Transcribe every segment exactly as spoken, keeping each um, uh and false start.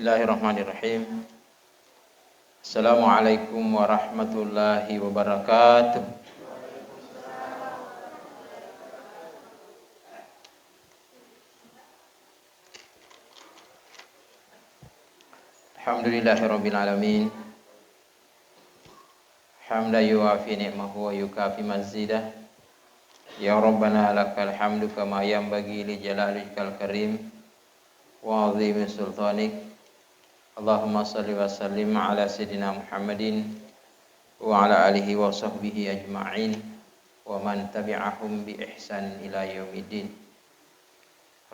Bismillahirrahmanirrahim. Assalamualaikum warahmatullahi wabarakatuh. Alhamdulillahirabbil alamin. Hamdan yuwafi ni'mahu wa yukafi mazidah. Ya Rabbana lakal hamdu kama yanbaghi li jalalikal karim wa azimi sultanik. Allahumma salli wa sallim ala sayyidina Muhammadin wa ala alihi wa sahbihi ajma'in wa man tabi'ahum bi ihsanin ila yaumiddin.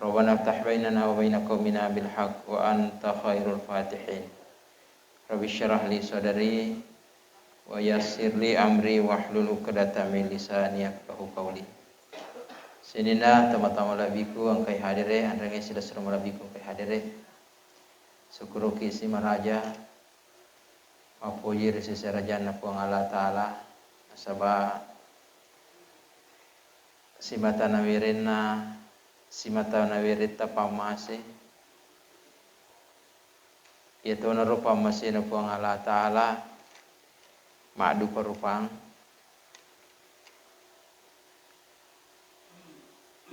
Rabbana iftah bainana wa baina qaumina bil haq wa anta khairul fatihin. Rabbi syrah li sadri wa yassir li amri wahlul uqdatam min lisani yafqahu qawli. Sininna tama-tama malebbiku engkai hadere, anrengnge silessureng malebbiku engkai hadere. Sukkuruki simaraja, mappoji ri sese arajanna Puang Allah Ta'ala, nasaba simata nawerenna, simata naweretta pammase, iyatonaro pammasena Puang Allah Ta'ala maddupa-rupang.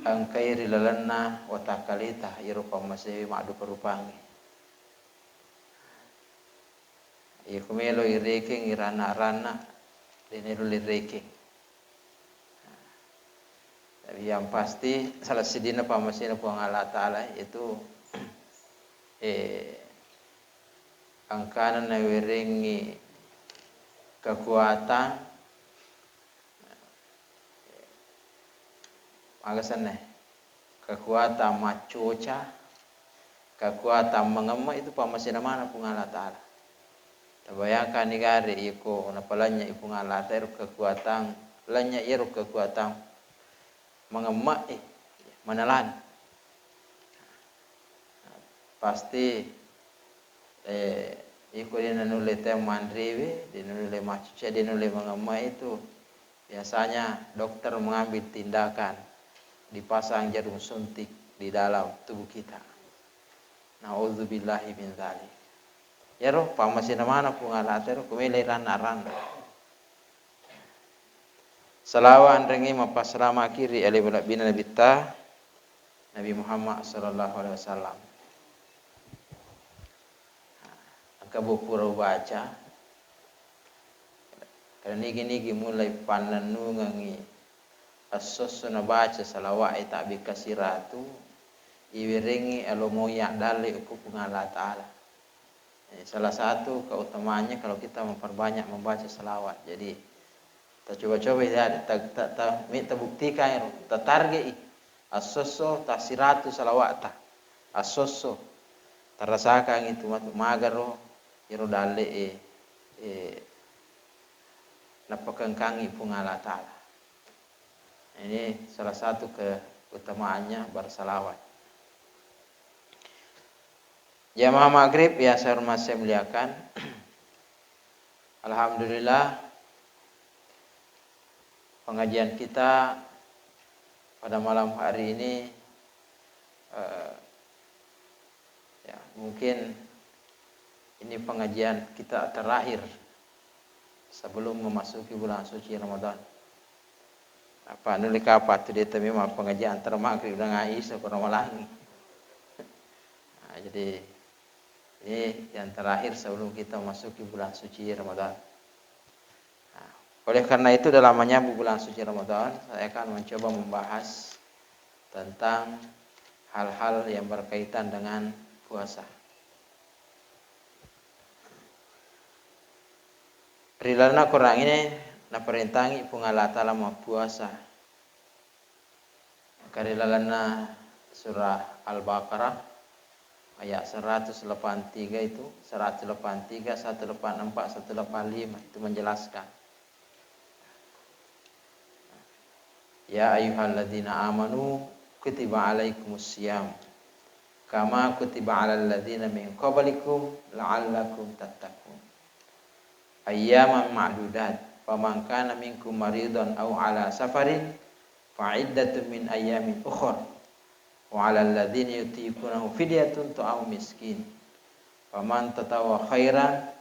Engkai ri lalenna watakkaleta iyaro pammasewe maddupa-rupangnge. Iyako melo irekeng iranna-ranna, de naelo lirekeng. Tapi yang pasti salah sidinna pammasena Puang Allah Ta'ala itu, eh, engkana nawerengngi kekuatan, aga senna, kekuatan maccoca, kekuatan mangemme itu pammasena maneng Puang Allah Ta'ala. Tabayangkan ni gare iko napalanya i Puang Allah Ta'ala ero kekuatan, lanya ero kekuatan mangemme i, manalani. Pasti, eh, iko de nanulle tau manrewe, de nanulle maccoca, de nanulle mangemme itu, biasanya dokter mengambil tindakan, dipasang jarum suntik di dalam tubuh kita. Naudzubillahi min dzalik. Iyaro pammasena maneng Puang Allah Ta'ala ero kumele ranna-ranna. Salawa anrengnge mappassalamaki ri ale malebbina Nabitta, Nabi Muhammad sallallahu alaihi wasallam. Engka bu pura ubaca, karena nigi-nigi mulai pannennungengngi esso-esso nabaca salawa'e tabbikka siratu, iwerengngi alo moya dalle okko Puang Allah Ta'ala. Eh, salah satu keutamaannya kalau kita memperbanyak membaca salawat. Jadi, tacoba-coba ya, ta, ta, ta, mi tabuktikan ero, tatarge'i esso-esso tassiratu salawa'ta. Esso-esso tarasakan itu matu magaro iro dalle e, eh, napakengkangi Puang Allah Ta'ala. Ini salah satu keutamaannya bersalawat. Jamaah maghrib yang saya hormati, saya muliakan. Alhamdulillah, pengajian kita pada malam hari ini, eh, ya, mungkin ini pengajian kita terakhir sebelum memasuki bulan suci Ramadan. Apa nuli kapang tu de' tami ma pengajian antara maghrib dengan isya ko Ramalangi. Nah, jadi ini yang terakhir sebelum kita masuki bulan suci Ramadan. Nah, oleh karena itu, dalam menyambut bulan suci Ramadan, saya akan mencoba membahas tentang hal-hal yang berkaitan dengan puasa. Ri lalenna Quran ini naparentangi Puang Allah Ta'ala mappuasa. Engka ri lalenna surah Al-Baqarah ayat seratus delapan tiga itu, seratus delapan tiga, seratus delapan empat, seratus delapan lima itu menjelaskan. Ya ayyuhalladzina amanu kutiba alaikumus siyam kama kutiba alal ladzina min qablikum la'allakum tattaqun. Ayyaman ma'dudat, faman kana minkum maridan aw ala safarin fa iddatun min ayyamin ukhar. Wa alal ladzina yutiqunahu fidyatun ta'amu miskin. Faman tatawwa khairan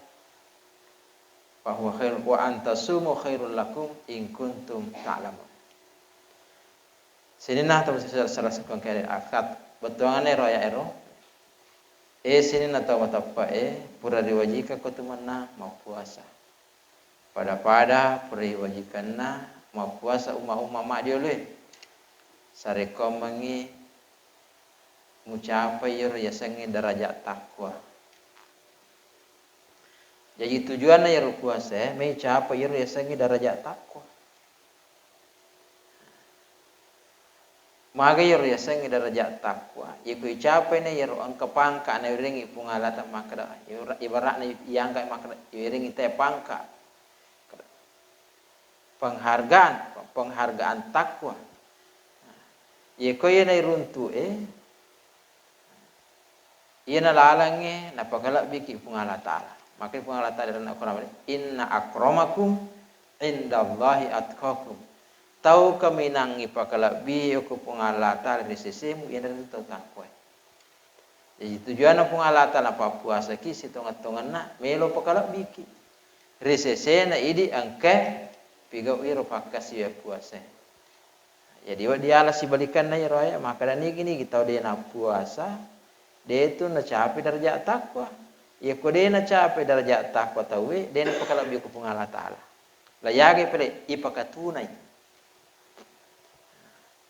fahuwa khair, wa antasumu khairul lakum in kuntum ta'lamun. Sininna tau sala-, salasukeng kede akad. Bettuanganna ero ayat ero. Eh, sininna tau mateppe'e, pura riwajikakko tu mennang mappuasa. Pada-pada pura riwajikanna mappuasa umma-umma maddioloe. Sarekkoammengngi mucapai iyaro yasengnge darajat takwa. Jaji tujuanna iyaro puasae, maicapai iyaro yasengnge darajat takwa. Maga iyaro yasengnge darajat takwa? Iyako icapaini iyaro engka pangka nawerengngi Puang Allah Ta'ala makkeda, ibara-, ibara'na iangka makkeda, iwerengngi te pangka. Penghargaan, penghargaan takwa. Iyako iyana iruntu'e, iyana lalengnge napakalebbiki Puang Allah Ta'ala. Makanya Puang Allah Ta'ala ri lalenna Al-Quran, "Inna akramakum indallahi atqakum." Tau kaminang ipakalebbi okko Puang Allah Ta'ala ri sesemu, iyanaritu tau takwae. Jaji tujuanna Puang Allah Ta'ala pappuasaki sitongeng-tongenna melo pakalebbiki. Ri sesena idi engkae pigau iro pakkasiwiang puasae. Jadi, wedding diala sibalikanna iyaro ayat, makkeda nigi-nigi tau de nappuasa, detu nacapai darajat takwa. Iyako de nacapai darajat takwa tauwe, de napakalebbi ko Puang Allah Ta'ala. La yaga pale ipakatunai.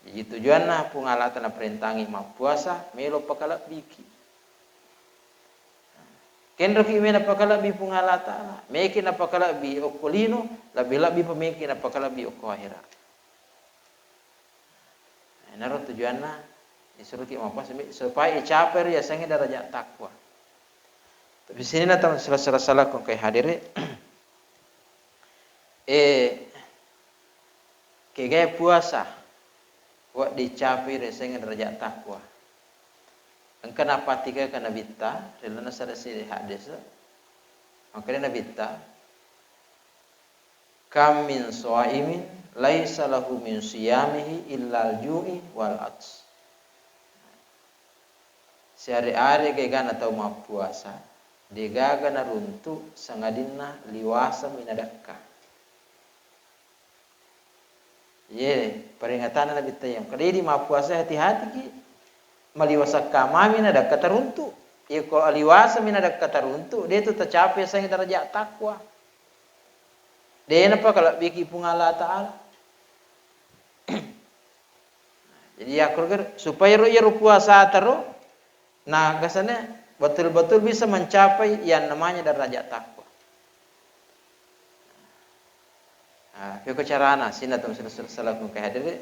Jadi, tujuanna Puang Allah Ta'ala naparentangi mappuasa, melo pakalebbiki. Kenroki mena pakalebbi Puang Allah Ta'ala, meki napakalebbi okko lino, lebbi-lebbi pa meki napakalebbi okko akhirat. Enaro tujuanna isuruki mappuasa, mi-, supaya icapai ri yasengnge darajat takwa. Tapi sininna tau sala-, sala-, salakko engkae hadere, eh, kegae puasa wedding capai ri yasengnge darajat takwa. Engka napattikaka Nabitta ri lalenna sada siri haddese, makkeda Nabitta, "Kam min shaimin laisa lahu min siyamihi illal ju'i wal 'atsy." Siare-are gaga na tau mappuasa, degaga naruntu sangadinna liwaseng mi nadekka. Ye, peringatanna Nabitta iya. Makkeda idi mappuasa, hati-hatiki. Maliwaseng kamami nadekka taruntu. Iyako liwaseng mi nadekka taruntu, detu tacapai yasengnge darajat takwa. De napakalebbiki Puang Allah Ta'ala. Jadi, yakko supaya ro iyaro puasa taro, na gasane betul-betul bisa mencapai yang namanya darajat takwa. Ah, peko carana, sininna tau sala-, sala-, salakko engkae hadere.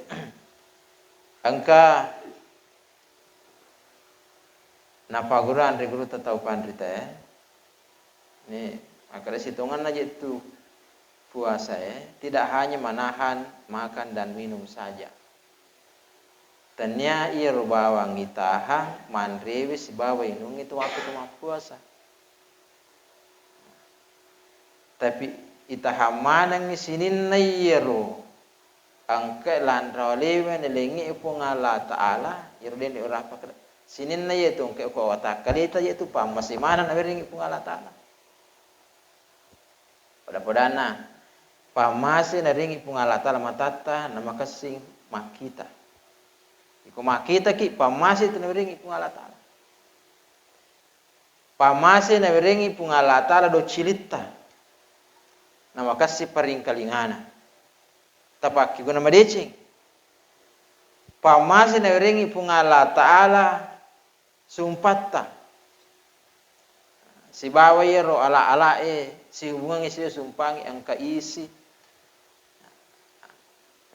Engka napaggurang ri gurutta tau panritae, ni, makkeda sitongenna je tu puasae, tidak hanya menahan makan dan minum saja. Tennia iyaro bawang itahang manrewe sibawa inungnge tu waktu tu mappuasa. Tapi itahang manengngi sininna iyaro engka lanra walewe nalengnge Puang Allah Ta'ala, iyaro dende urapa keda. Sininna iyatu engka ko watakkaleta iyatu pammase maneng nawerengngi Puang Allah Ta'ala. Pada-padanna, pammase nawerengngi Puang Allah Ta'ala matatta, namakessing makkita. Iko makkitaki, pammase tu nawerengngi Puang Allah Ta'ala. Pammase nawerengngi Puang Allah Ta'ala doccilitta, namakessing paringkalingana. Tapakkeguna madeceng. Pammase nawerengngi Puang Allah Ta'ala sumpatta. Sibawa iyaro ala-alae sihubungengngi sibawa sumpangnge engka isi,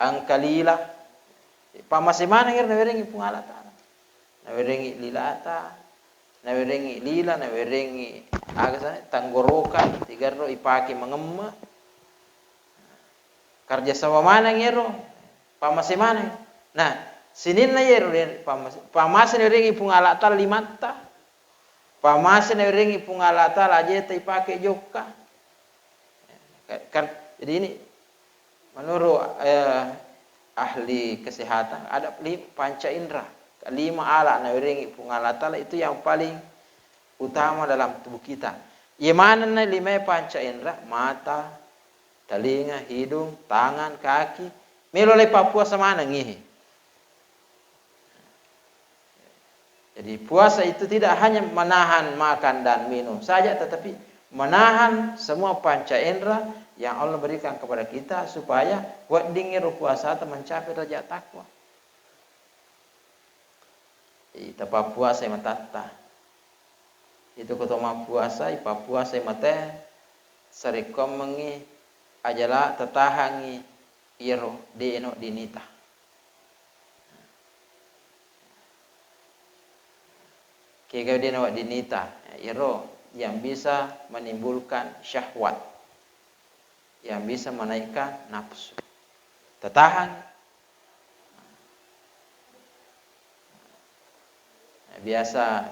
engka lila. Pammase maneng iyaro nawerengngi Puang Allah Ta'ala. Nawerengngi lilata, nawerengngi lila, nawerengngi aga sa-, tenggorokan, tigerro ipake mangemme. Kerja sama maneng iyaro. Pammase maneng. Nah, sininna iyaro de-, pammase, pammase nawerengngi Puang Allah Ta'ala limatta. Pammase nawerengngi Puang Allah Ta'ala ajeta ipake jokka. Ka-, kan, jadi ini menurut, eh, ahli kesehatan ada li-, panca indera. Lima ala nawerengngi Puang Allah Ta'ala itu yang paling utama dalam tubuh kita. Iya manenna lima panca indera, mata, telinga, hidung, tangan, kaki, melo lai pappuasa manengngi. Jadi puasa itu tidak hanya menahan makan dan minum saja, tetapi menahan semua panca indera yang Allah berikan kepada kita supaya weddingngi ro puasata mencapai derajat takwa. Ita pappuasai matatta. Itu ko to mappuasa, ipappuasai mate, sarekkoammengngi ajala tatahangngi iyaro de' nawedding nita. Kega de' nawedding nita, iyaro yang bisa menimbulkan syahwat, yang bisa menaikkan nafsu. Tatahan. Biasa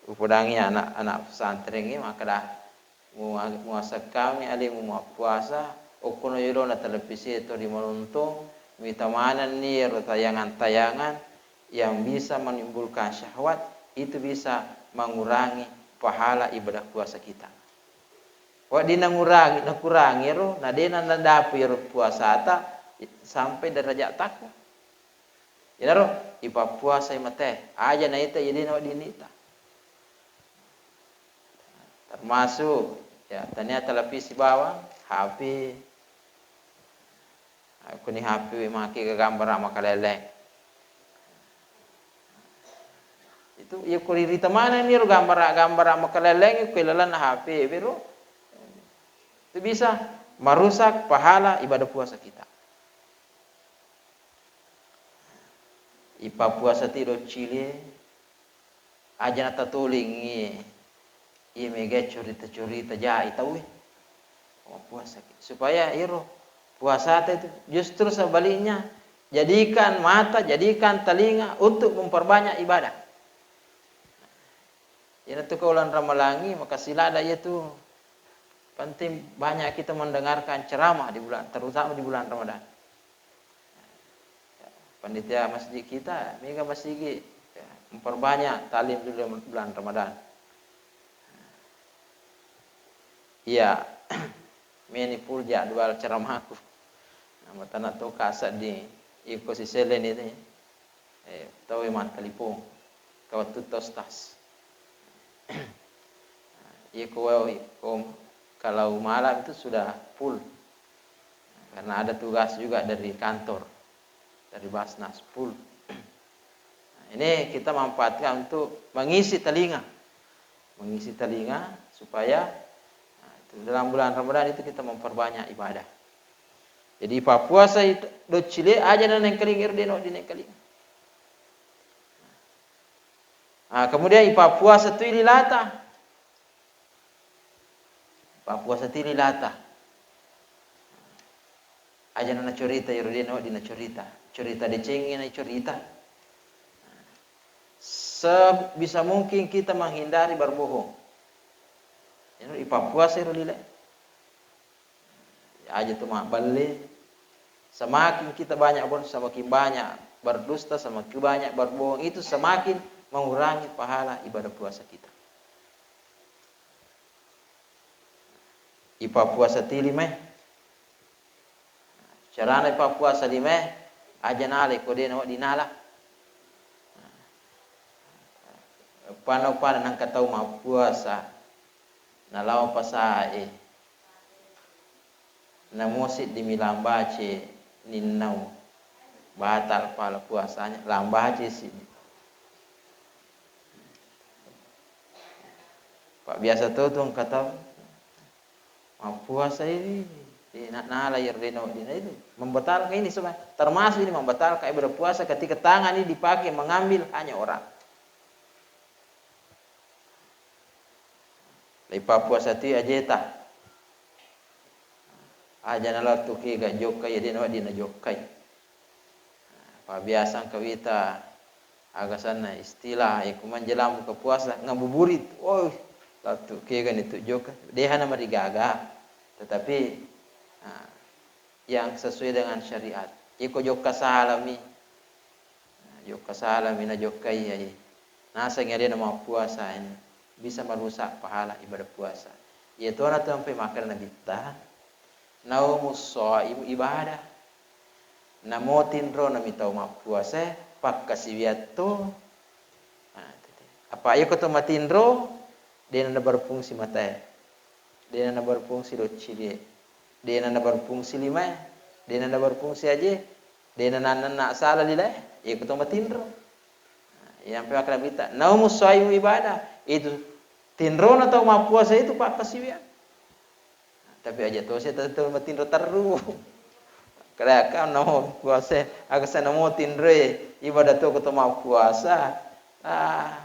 upodangi anak-anak pesantren ini makkeda, mua-, muaseng kami alemu mappuasa, okkono yolona televisi to ri manontong, mita manenni ero tayangan-tayangan yang bisa menimbulkan syahwat, itu bisa mengurangi pahala ibadah puasa kita. Wedding nangurangi, nakurangi ero, na de'na nadapi ero puasata sampai derajat takwa. Iyanaro ipappuasai mate, aja naita iya de' nawedding nita. Termasuk, ya, tania televisi bawang, H P. Kuni H P make gambara makaleleng. Itu iya ko rita manenni ro gambara-gambara makaleleng ko ilalenna H P biro. Itu bisa merusak pahala ibadah puasa kita. Ipappuasa ti doccili, aja natatulingngi iya mega curita-curita ja'i tauwe. Mappuasaki. Supaya iro puasata itu justru sebaliknya, jadikan mata, jadikan telinga untuk memperbanyak ibadah. Iyanatu ko uleng Ramalangngi, maka silada iyatu penting banyak kita mendengarkan ceramah di bulan, terutama di bulan Ramadan. Panitia masjid kita, mega masigi, ya, memperbanyak taklim di bulan Ramadan. Iya, meni full jadwal ceramahku. Nah, matana to kasa di iko si selen ini. Eh, tau e mattelepon ke wettu ta Ustaz. Iya ko, ko kalau malam itu sudah full. Karena ada tugas juga dari kantor, dari Basnas, full. Nah, ini kita manfaatkan untuk mengisi telinga. Mengisi telinga supaya, nah, itu dalam bulan Ramadan itu kita memperbanyak ibadah. Jadi, ipappuasai doccili, aja na nengkalinga ero de' nawedding nengkalinga. Ah, kemudian ipappuasa tu lilata. Pappuasa ti lilata. Aja na nacorita ero de' nawedding nacorita. Corita decengngi na corita. Sebisa mungkin kita menghindari berbohong. Ero ipappuasa ero lile. Aja tu mabballe. Semakin kita banyak ber-, semakin banyak berdusta, semakin banyak berbohong, itu semakin mengurangi pahala ibadah puasa kita. Ipappuasa ti lima e. Carana ipappuasa lima e, aja nala ko de' nawedding nala. Uppanna, uppanna nengka tau mappuasa nalao pasae. Namo siddi mi lambace ninnau, batal pala puasanya, lambace siddi. Pak biasa to tu engka tau mappuasa ini, eh, na-, nala iyaro de' nawedding itu. Membatalkan ini semua. Termasuk ini membatalkan ibadah puasa ketika tangan ini dipakai mengambil hanya orang. Ipappuasa ti ajeta. Aja nalattu kega jokkai, iya de' nawedding najokkai. Pabbiasa engka wita aga asenna istilah, iya ko menjelang buka puasa, ngabuburit. Oh, lattu kega ni tu jokka. De' hana marigaga. Tetapi, nah, yang sesuai dengan syariat. Iko jokka salami. Nah, jokka salami na jokka iyai. Nasengngi alena mappuasa ini. bisa merusak pahala ibadah puasa. Iyatona tu ampai makkeda Nabitta, "Naumus shaimu ibadah." Namo tinrona mi tau mappuasae, pakkasiwiang to. Nah, itu dia. Apa iya ko to matinro, dena naberfungsi matae. Dena naberfungsi doccilie. Dena naberfungsi limae. Dena naberfungsi aje. Dena nannanna sala lilae. Iya ko to matinro. Nah, iya ampe makkeda Nabitta, "Naumus shaimu ibadah." Itu tinrona tau mappuasa itu pakkasiwiang. Tapi aja to saya tetap matinro terru. Kada kan namo puasa, aga sa namo tinroe, ibadah to ko to mappuasa. Ah,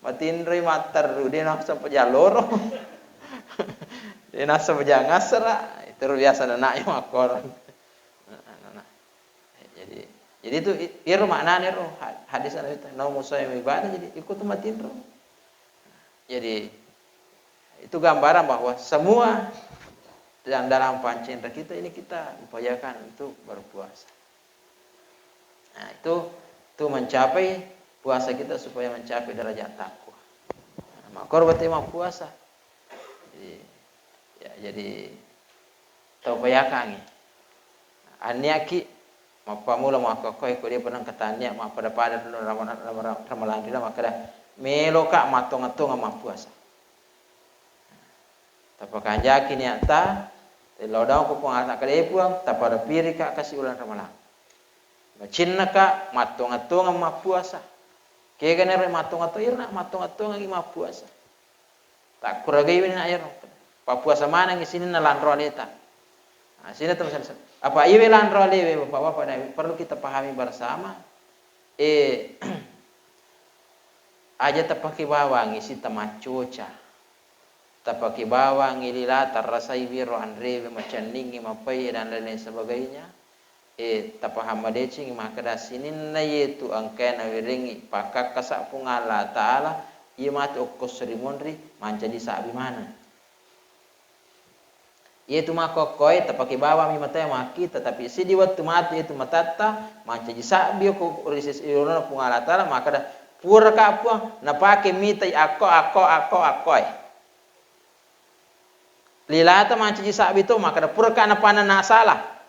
matinroi matterru, de nafsu pejang loro. De nafsu pejang asera. Itu biasa anak yang makor. Nah, nah, nah. Jadi, jadi itu i-, iro maknanya ro ha-, hadis Nabi itu, "Naumus shaimu ibadah," jadi ikut matinro. Jadi, itu gambaran bahwa semua yang dalam panca indera kita ini kita upayakan untuk berpuasa. Nah, itu, itu mencapai puasa kita supaya mencapai derajat takwa. Nah, makor berarti mau puasa. Jadi, ya, jadi tau payakangngi. Anniaki mappamula makkokkoe ko dia pernah ketania mappada-pada dulu ramalan, ramalan, ramalan dina makkeda, "Meloka mattonga-tonga mappuasa." Tapakanjaki niatta, tellau daung ko Puang Allah Taala, "Kada, eh, Puang, tapada pirika kasi uleng ramalang." Macinnaka mattonga-tonga mappuasa. Kega nero mattonga-tonga, irna mattonga-tonga mappuasa. Takkuragaiwi na ero. Pappuasa manengngi sininna lanro aleta. Nah, sininna tu masalah. Apa iwe lanro alewe, Bapak-bapak, nah, perlu kita pahami bersama. Eh, aja tapake bawangngi si tamaccoca. Tapake bawangngi lila, tarrasai wiro anrewe, macenningngi, mapai, dan lain-lain sebagainya. Eh, tapahang madeceng makkeda sininna yetu engkae nawerengngi pakkakkasa Puang Allah Taala, iya matu okko seri monri mancaji sabbi maneng. Yetu makkokkoe tapake bawammi matae makkita, tapi siddi wettu matu yetu matatta mancaji sabbi okko ri sisi ulona Puang Allah Taala, makkeda, "Puraka Puang, napake mitai akko, akko, akko, akkoe." Lilata mancaji sabbi to, makkeda, "Puraka napanna nasala."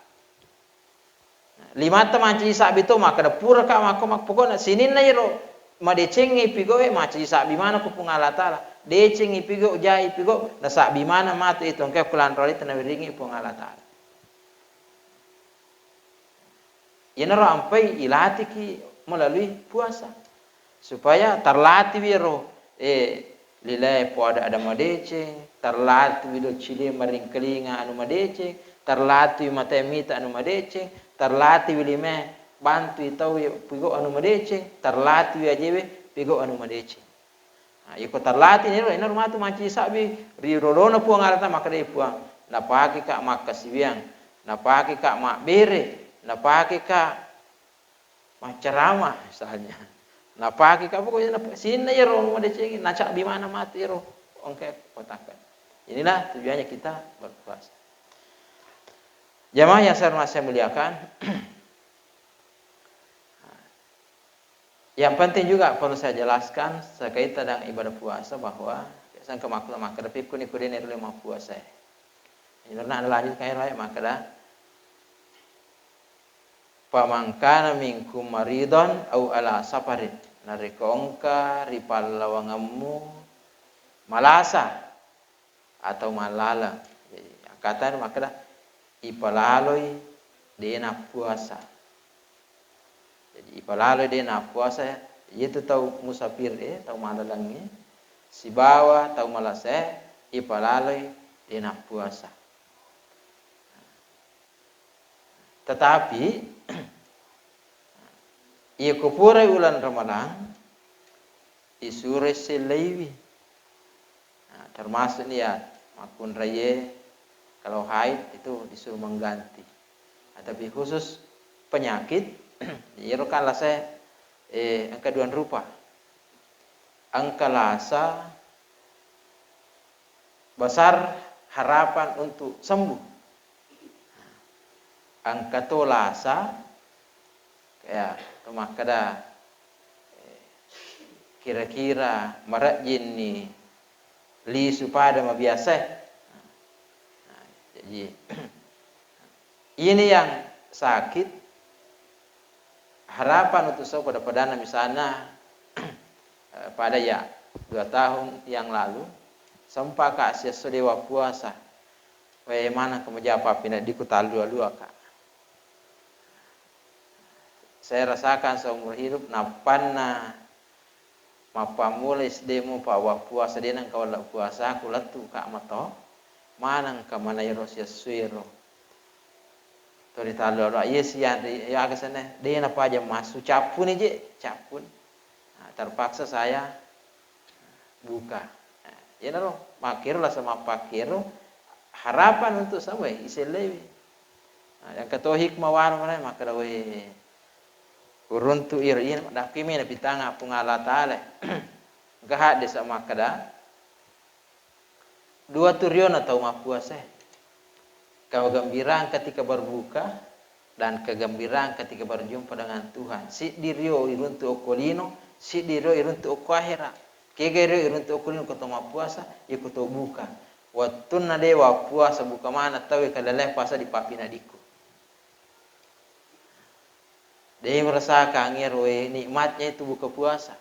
Limatta mancaji sabbi to, makkeda, "Puraka makko mak-," pokokna sininna iro madecengngi pigoe, mancaji sabbi maneng ko Puang Allah Taala. Decengngi pigo, jai pigo, nasabbi maneng matu itu engkae ko lanro aleta nawiringi Puang Allah Taala. Iyanaro ampai ilatiki melalui puasa. Supaya tarlatiwi ro, eh, lilae poada ada madeceng, tarlatiwi doccilie maringkalinga anu madeceng, tarlatiwi matae mita anu madeceng, tarlatiwi limae bantui tau pigo anu madeceng, tarlatiwi ajewe pigo anu madeceng. Nah, iko tarlati niro, enaro matu mancaji sabbi ri lolona Puang Allah Taala, makkedai Puang, "Napakeka makkasiwiang, napakeka mabbere, napakeka maccarama," misalnya. Napakeka, pokoknya nap-, sininna iyaro anu madecengi, nacabbi maneng matu iyaro engkae kotakka. Inilah tujuannya kita berpuasa. Jamaah yang saya hormati, saya muliakan, yang penting juga perlu saya jelaskan sekaitan dengan ibadah puasa, bahwa sangka makkeda, makkeda pikkuni kudene ri mappuasa. Ini pernah ada lanjut kayak, makkeda, "Faman kana minkum maridon au ala safarin." Narekko engka ri pallawangemmu malasa atau mallaleng. Jadi, akkatana makkeda, ipalaloi de nappuasa. Jadi, ipalaloi de nappuasa, iyatu tau musafir e, tau malalengnge, sibawa tau malasa e, ipalaloi de nappuasa. Tetapi, iya ko purai uleng Ramalang, isuroi sellaiwi. Nah, termasuk nia makkunraie, kalau haid itu disuruh mengganti. Nah, tapi khusus penyakit, iyaro kan lasa, eh, engka dua rupa. Engka lasa besar harapan untuk sembuh. Engka to lasa, ya, to makkeda, eh, kira-kira marejjinni lisu pada mabiasa. Nah, jadi, ini yang sakit, harapan untuk saya pada-padana misalnya, eh, pada ya, dua tahun yang lalu, sempat ka siesso dewa puasa. Weh, maneng ka maja pappinaddiku tallua-lua ka. Saya rasakan seumur hidup, nappanna mappammula S D mu pa wa puasa, de nengka wella puasa, ku lettu ka mato, maneng ka manairo siessuero. Tori tallua-lua, iya sianri, iya aga senna, de napaja massu, cappuni je, cappuni. Nah, terpaksa saya buka. Nah, iyanaro, makkero lasa mappakkero, harapan untuk semua, isellewi. Nah, yang ketua hikmah waro mana, makkeda, "Weh, uruntu iro, iya, dakki mena pitanga Puang Allah Ta'ala." Engka hadis makkeda, dua tu riona tau mappuasa. Kegembiraan ketika berbuka dan kegembiraan ketika berjumpa dengan Tuhan. Siddi rio iruntu okko lino, siddi rio iruntu okko ahera. Kega rio iruntu okko lino, ko to mappuasa, iko to buka. Wettunna de wa puasa buka mana tau, kalele pasa di papinaddiku. De merasakan ero, eh, nikmatnya itu buka puasa.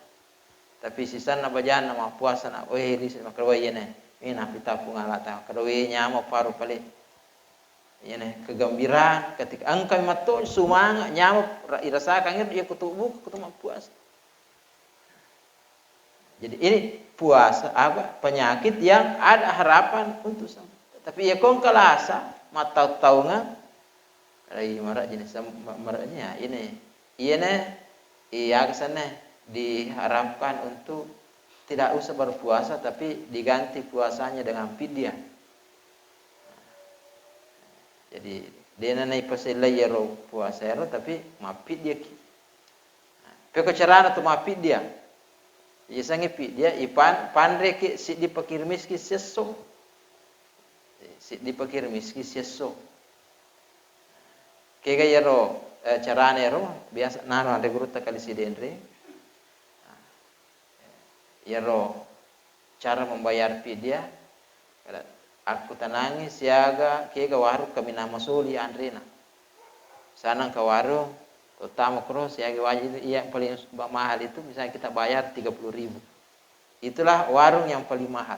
Tapi sisanna bajanna mappuasa na, eh, ri makkeda, "Weh, iyene, eh, napita Puang Allah Ta'ala." Makkeda, "Weh, nyama paru pale." Iyene, kegembiraan ketika engka matto semangat, nyama ra-, irasakan ero, iya kutu buka, kutu mappuasa. Jadi ini puasa apa? Penyakit yang ada harapan untuk sembuh. Tapi iya ko engka lasa, mattau-taunga, rai mara jenis sem-, ma-, mara jenis, ya, ini, iyene, iya kesannya diharapkan untuk tidak usah berpuasa, tapi diganti puasanya dengan fidyah. Jadi, dena naipasellai ero puasa ero, tapi mappiddiaki. Peko carana tu mappiddia. Iyasengnge piddia, ipan-, panreki siddi pakirimiski siesso. Siddi pakirimiski siesso. Kega iyaro, eh, carana ero, biasa naro anre gurutta kali sidenre. Iyaro cara membayar fidyah, kada, akkutanangi siaga kega warung kaminang masoli anrena. Sanang ka warung, terutama kuro siaga wajib, iya yang paling mahal itu misalnya kita bayar tiga puluh ribu. Itulah warung yang paling mahal.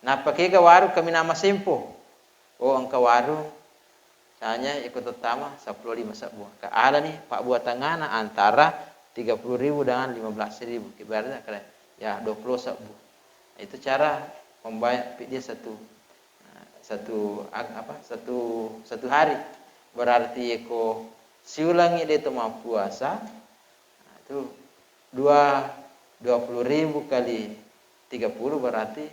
Nappa kega warung kaminang masempo. Oh, engka warung, misalnya, iko terutama seppulo lima sebbu. Ka alani pabbuatanganna antara tiga puluh ribu dengan lima belas ribu. Ibaratnya keren, ya, dua puluh sebbu. Itu cara membayar dia satu, satu, apa, satu, satu hari. Berarti iko siulangi de to mappuasa, nah, itu dua, dua puluh ribu kali tiga puluh berarti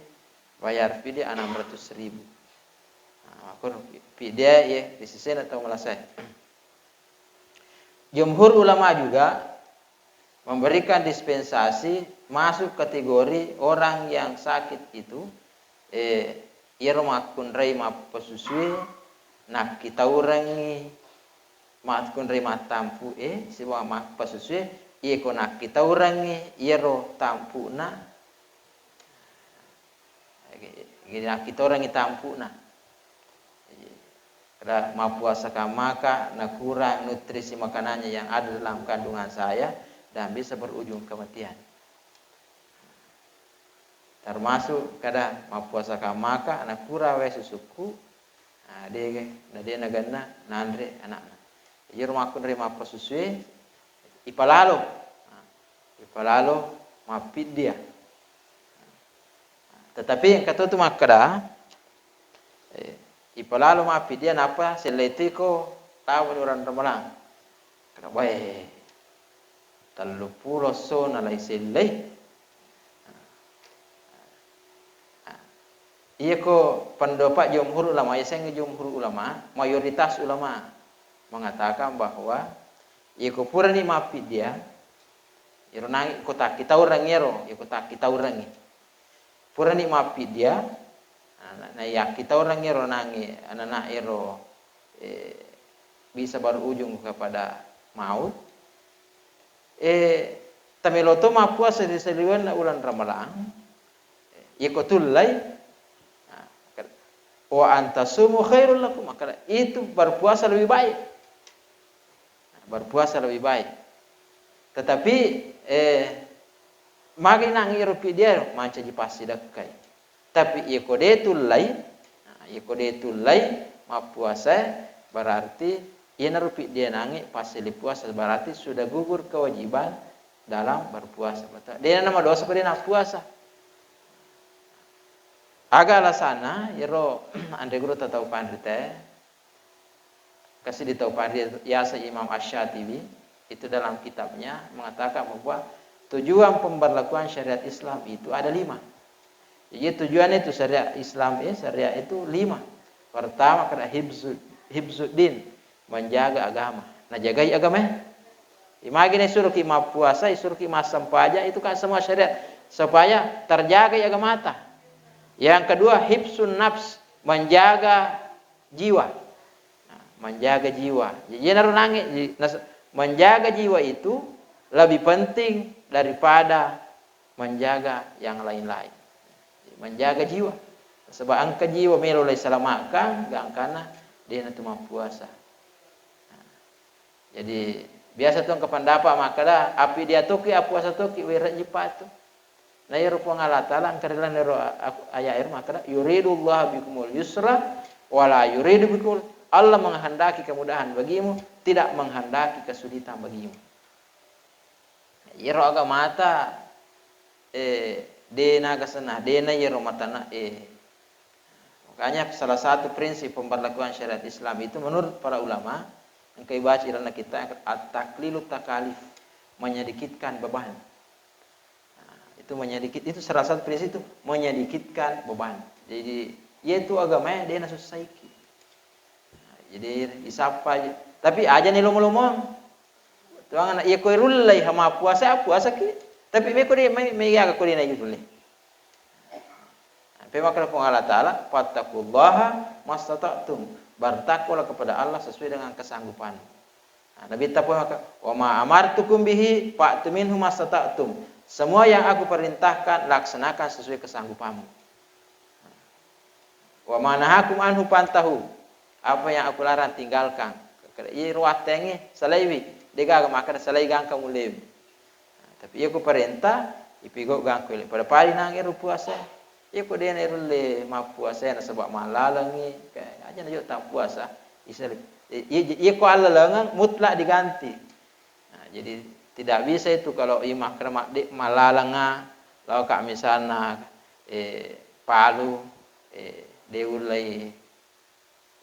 bayar fidyah enam ratus ribu. Nah, makkono fidyah, ya, risisena tau malasai. Jumhur ulama juga memberikan dispensasi masuk kategori orang yang sakit itu, eh, iyaro makkunrai mappasusue, nakkitaurengngi makkunrai mattampu'e sibawa mappasusue, iyako nakkitaurengngi iyaro tampu'na, jadi nakkitaurengngi tampu'na. Kada mappuasa kammaka, nakurang nutrisi makanannya yang ada dalam kandungan saya, dan bisa berujung kematian. Termasuk kada mappuasa kammaka, nakurang wae susukku, nah, de, na de naganna nanre anakna. Iyaro makkunrai mappasusue, ipalalo. Nah, ipalalo mappiddia. Tetapi engka to tu makkeda, eh, ipalalo mappiddia nappa sellai tu iko tama ni uleng Ramalang. Kada bae. Telluppulo esso nalai sellai. Iyako pendapat jumhur ulama, yasengnge jumhur ulama, mayoritas ulama mengatakan bahwa iyako purani mappiddia, iyaro nangi ko takkitaurengngi ero, iyako takkitaurengngi. Purani mappiddia, na, na, na yakkitaurengngi ero nangi anana ero, eh, bisa berujung kepada maut. Eh, tamelo to mappuasa ri saliwenna uleng Ramalang. Eh, Iko tullai, nah, wa antasumu khairul lakum, maka itu berpuasa lebih baik. Berpuasa lebih baik. Tetapi, eh, magi nang iro pidia mancaji passidekkai. Tapi iko de tullai, nah, iko de tullai mappuasa, berarti iyanaro pidia nangi passili puasa, berarti sudah gugur kewajiban dalam berpuasa. Dena nama dosa pada nak puasa. Aga alasanna, iyaro anre guru tau panrita, kasi di tau panrita yasa Imam Asy-Syatibi, itu dalam kitabnya mengatakan bahwa tujuan pemberlakuan syariat Islam itu ada lima. Jadi tujuan itu syariat Islam, eh, syariat itu lima. Pertama, kada hibzu-, hibzuddin, menjaga agama. Nah, jagai agama. Imagine suruh ki mappuasa, suruh ki massempajang, itu kan semua syariat. Supaya terjaga agamata. Yang kedua, hibsun nafs, menjaga jiwa. Nah, menjaga jiwa. Jadi, iyanaro nangi, nas-, menjaga jiwa itu lebih penting daripada menjaga yang lain-lain. Menjaga jiwa. Sebab engka jiwa melo lai selamatkan, gangkana dena tu mappuasa. Nah, jadi, biasa tu engka pendapat makkeda, api dia toki, appuasa toki, wera jipatu. Na iyaro Puang Allah Ta'ala engka ri laleng ero a-, aku-, ayat ero makkeda, "Yuridullahu bikumul yusra wa la yuridu bikumul," Allah menghendaki kemudahan bagimu, tidak menghendaki kesulitan bagimu. Iyaro agamata, eh, de naga senna, de na iyaro matana, eh. Makanya salah satu prinsip pemberlakuan syariat Islam itu menurut para ulama, engka ibaca ilalenna kitab, at-taklilu takalif, menyedikitkan beban. Nah, itu menyedikit, itu salah satu prinsip itu, menyedikitkan beban. Jadi, iyatu agamae de nasussaiki. Nah, jadi isappa aja. Tapi aja ni lomo-lomoang. Tuangna, iya ko rullei ha mappuasa, puasaki. Tapi me ko de, me, me iya ko de na rullei. Pe makkeda Puang Allah Ta'ala, "Fattaqullaha mastata'tum." Bertakwalah kepada Allah sesuai dengan kesanggupan. Nah, Nabi ta pun maka, "Wa ma amartukum bihi fa'tu minhu mastata'tum." Semua yang aku perintahkan, laksanakan sesuai kesanggupanmu. "Wa ma nahakum anhu fantahu." Apa yang aku larang, tinggalkan. Kada iya ruattengi, salaiwi. Degaga makkeda salai gangka mulewi. Nah, tapi iya ku parenta, ipigau gangka ile. Pada pari nang ero puasa. Iya ku dena irulle mappuasa nasaba malalengi. Kayak aja najo tampuasa. Isa, iya, iya ku allalengeng mutlak diganti. Nah, jadi tidak bisa itu kalau i makkeda madde malalenga, laoka misalna, eh, palu, eh, de ullei,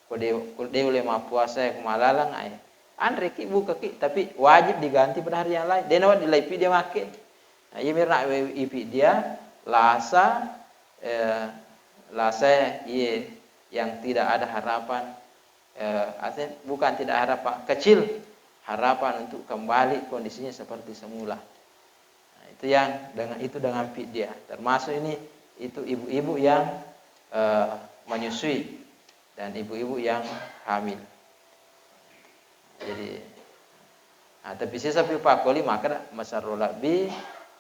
ko de, ko de ullei mappuasa ko malalenga, eh. Anreki, bukaki, tapi wajib diganti pada hari yang lain. De nawa dilaipi dia make. Nah, iya mirna ipi dia lasa, eh, lasa iye yang tidak ada harapan eh, artinya bukan tidak harapan kecil, harapan untuk kembali kondisinya seperti semula. Nah, itu yang dengan, itu dengan fidyah. Termasuk ini itu ibu-ibu yang, eh, menyusui dan ibu-ibu yang hamil. Jadi, nah, tapi sisa pi pakoli maka masarro labbi,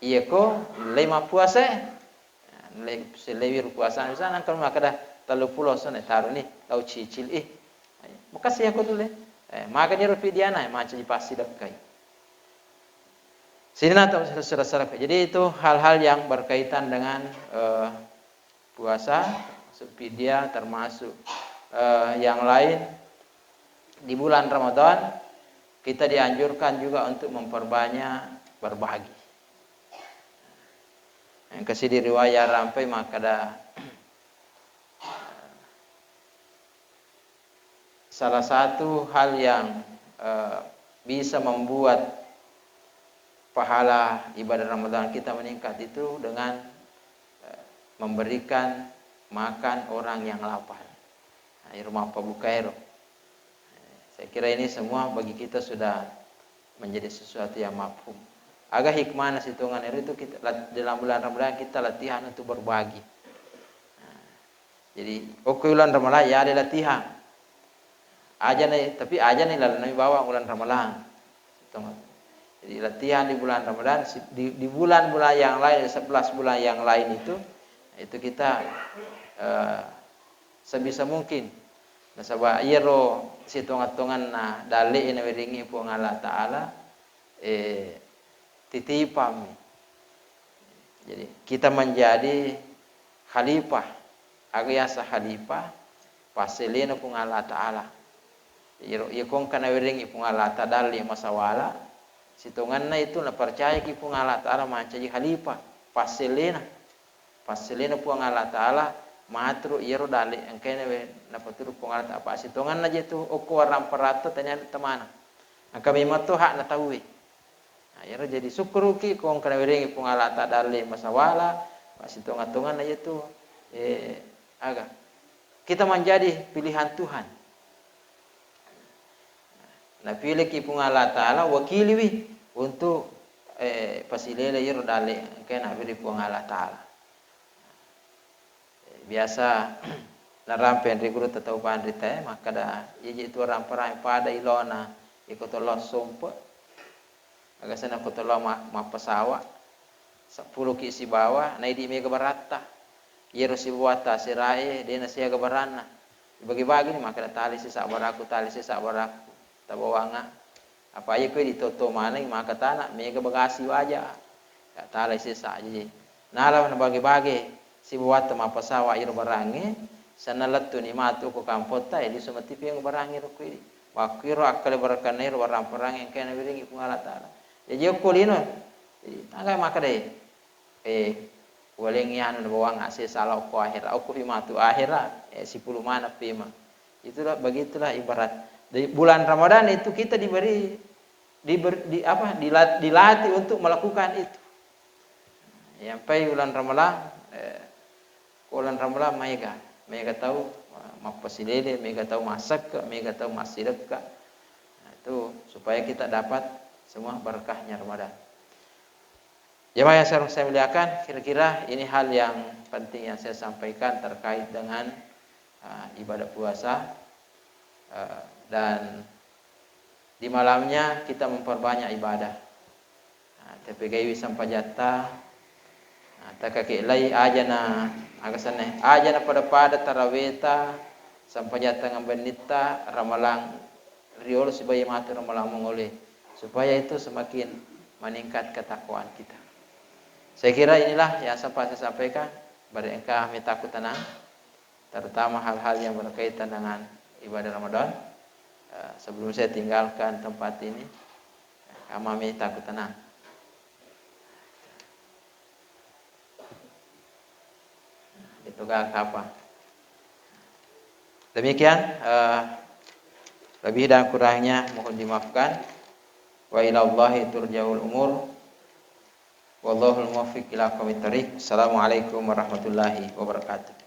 iya ko lei mappuasa. Nah, le-, selewi ru puasa, misalnya engka makkeda telluppulo sene, taroni, lao cicil i. Makasih aku dulu. Eh, makanya ro fidyana, eh, mancaji passidekkai. Sini nata sera-sera. Jadi itu hal-hal yang berkaitan dengan, eh, puasa, masuk fidyah, termasuk, eh, yang lain. Di bulan Ramadan, kita dianjurkan juga untuk memperbanyak berbagi. Engkasi di riwayat rampai makkeda, salah satu hal yang, eh, bisa membuat pahala ibadah Ramadan kita meningkat itu dengan, eh, memberikan makan orang yang lapar. Nah, iro mappabuka ero. Saya kira ini semua bagi kita sudah menjadi sesuatu yang mafhum. Aga hikmahna sitongan ero itu kita lat-, dalam bulan Ramadan kita latihan untuk berbagi. Nah, jadi, okko bulan Ramadan ya ada latihan. Aja nih, tapi aja nih lalu nami bawa bulan Ramadan. Sitongan. Jadi latihan di bulan Ramadan, si-, di, di bulan-bulan yang lain, sebelas bulan yang lain itu, Itu kita, eh, sebisa mungkin. Nasaba iyaro sitonga-tonganna dalle'e nawerengngi Puang Allah Ta'ala, eh, titipammi. Jadi, kita menjadi khalifah. Aga yaseng khalifah? Passelena Puang Allah Ta'ala. Iyaro, iya ko engka nawerengngi Puang Allah Ta'ala dalle masawala, sitonganna itu napercayaki Puang Allah Ta'ala mancaji khalifah, passelena. Passelena Puang Allah Ta'ala maturu iyaro dalle engkae nawe-, napaturu Puang Allah Ta'ala. Apa sitonganna je tu okko waramparatta tania tamana. Engka memang to hakna tauwe. Nah, iyaro jadi sukkuruki ko engka nawerengngi Puang Allah Ta'ala dalle masawala, pa sitonga-tonganna je tu, eh, aga. Kita menjadi pilihan Tuhan. Napileki Puang Allah Ta'ala wakiliwi untuk, eh, pasilele iyaro dalle engkae naweri Puang Allah Ta'ala. Eh, biasa narampeng ri gurutta tau panrita e, makkada, "Iyaji tu ramparang pada ilona iko tollo sompe." Aga senna ko tollo ma-, mappasawa, seppulo ki sibawa, naidi mega baratta. Iyaro sibawatta aserae, de nasiaga baranna. Bagi-bagini, makkada tali sesa baraku, tali sesa baraku. Tabawanga. Apa iya ko ditotto maneng, maka tana, mega bagasi waja. Ya, tali sesa aja je. Nala nabage-bage, sibawatta mappasawa iro barangnge, senna lettuni matu ko kampotta, e lisu mati piang barangnge ro kuidi. Wakkiro akkale barakanna iro barang-parangnge engkae nawiringi Puang Allah Ta'ala. Jaji okko lino, eh, tangga makkeda, eh, walengngi anu bawang ase sala okko ahera, okko fi matu ahera, eh, sipulu mana pema. Itulah, begitulah ibarat. Di bulan Ramadan itu kita diberi, diber-, di, apa, dilat-, dilatih untuk melakukan itu. Yampai bulan Ramalang, eh, ko bulan Ramalang maega, maega tau, eh, mappasilele, maega tau massekke, maega tau massidekka. Nah, itu supaya kita dapat semua berkahnya Ramadan. Jemaah yang saya, saya muliakan, kira-kira ini hal yang penting yang saya sampaikan terkait dengan, eh, ibadah puasa. Eh, dan di malamnya kita memperbanyak ibadah. Nah, tapegaiwi sempajatta, nah, takake'lai ajana, aga senna, ajana pada-pada taraweta, sempajatta ngambennitta, ramalang riolo sibawa matu ramalang mangole, supaya itu semakin meningkat ketakwaan kita. Saya kira inilah yang sempat saya sampaikan. Bareng engka mita kutanang, terutama hal-hal yang berkaitan dengan ibadah Ramadan. Eh, sebelum saya tinggalkan tempat ini, kama mita kutanang. Itu ga kapa. Demikian, eh, lebih dan kurangnya mohon dimaafkan. Wa ilallahi turja'ul umur. Wallahul muwaffiq ila aqwamit thariq. Assalamualaikum warahmatullahi wabarakatuh.